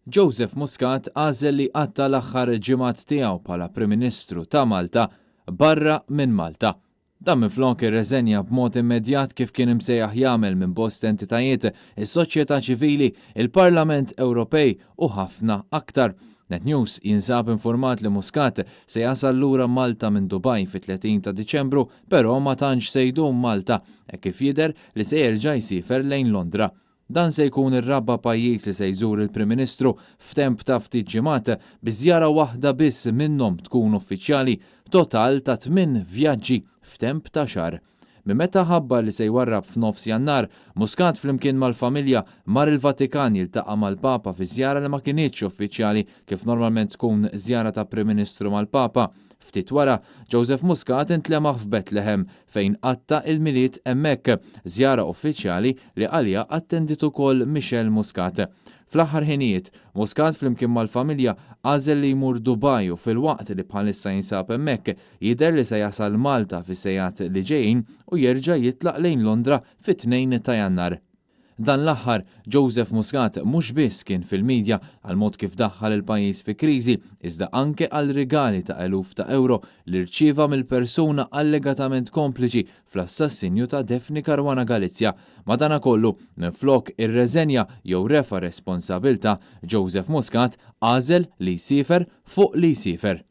Joseph Muscat għażel li jqatta' l-aħħar ġimgħat tiegħu bħala Prim Ministru ta' Malta barra minn Malta. Dan minflok irreżenja b'mod immedjat kif kien imsejjaħ jagħmel minn bosta entitajiet, is-soċjetà ċivili, il-Parlament Ewropej u ħafna aktar. Net News jinsab infurmat li Muscat se jasal lura Malta minn Dubai fit-30 ta' Diċembru però ma tantx se jdum Malta hekk kif jidher li se jerġa' jsiefer lejn Londra. Dan se jkun ir-raba' pajjiż li se jżur il-Prim Ministru f'temp ta' ftit ġimgħat, bi żjara waħda biss minnhom tkun uffiċjali, total ta' tminn vjaġġi f'temp ta' xahar. Minn meta ħabbar li se jwarrab f'nofs Jannar, Muscat flimkien mal-familja mar il-Vatikan jiltaqa' mal-Papa fi żjara li ma kinitx uffiċjali kif normalment tkun żjara ta' Prim Ministru mal-Papa. Ftit wara, Joseph Muscat intlemaħ f'Bethlehem fejn qatta' il-Milied hemmhekk, żjara uffiċjali li għaliha attendiet ukoll Michelle Muscat. Fl-aħħar ħinijiet, Muscat flimkien mal-familja għażel li jmur Dubai u filwaqt li bħalissa jinsab hemmhekk, jidher li se jasal Malta fis-sigħat li ġejjin u jerġa' jitlaq lejn Londra fit-2 ta' Jannar. Dan l-aħħar, Joseph Muscat mhux biss kien fil-media għall-mod kif daħħal il-pajjiż fi kriżi, iżda anke għal rigali ta' eluf ta' ewro li rċieva mill-persuna allegatament kompliċi fl-assassinju ta' Daphne Caruana Galizia. Madanakollu, minflok irreżenja jew refa' responsabilità, Joseph Muscat għażel li jsiefer fuq li jsiefer.